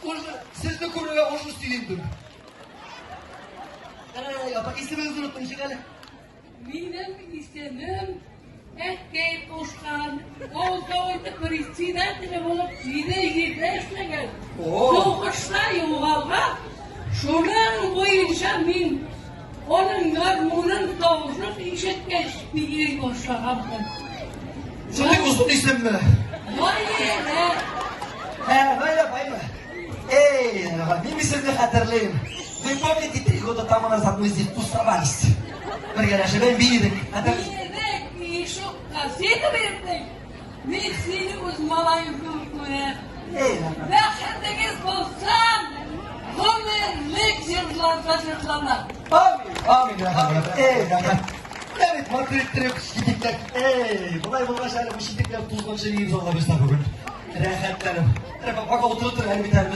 Уже сезне күрүгә уже сөендем. Әй, апа, исемегезне оныттым ничек әле? Минем исемем әткәй кушкан. Ул заводта председателе булып җиде җирдә эшләгән. Сугышта югалган. Шуның буенча мин аның гармунын тавышын ишеткәч бии башлаганмын. Шундый озын исемме? Наилә. Ә, Наилә апаймы? Эй, мин бит сезне хәтерлим. Вы помните, 3 года тому назад мы здесь тусовались? Бергәләшеп биедек. Хәтерлисез? Биедек, мешок газета бирдек. Мин сине үз малаем кебек күрәм. Эй, рәхмәт. Бәхетегез булсын, гомерлек җырларга җырлана. Амин, амин, рәхмәт. Эй, рәхмәт. Менә бит матур иттереп читекләр. Эй, болай булгач әле бу читекләр тузганчы киеп алабыз да бүген. Рәхәтләнеп. Рәхмәт, ага, утырып тор, әле бит әле.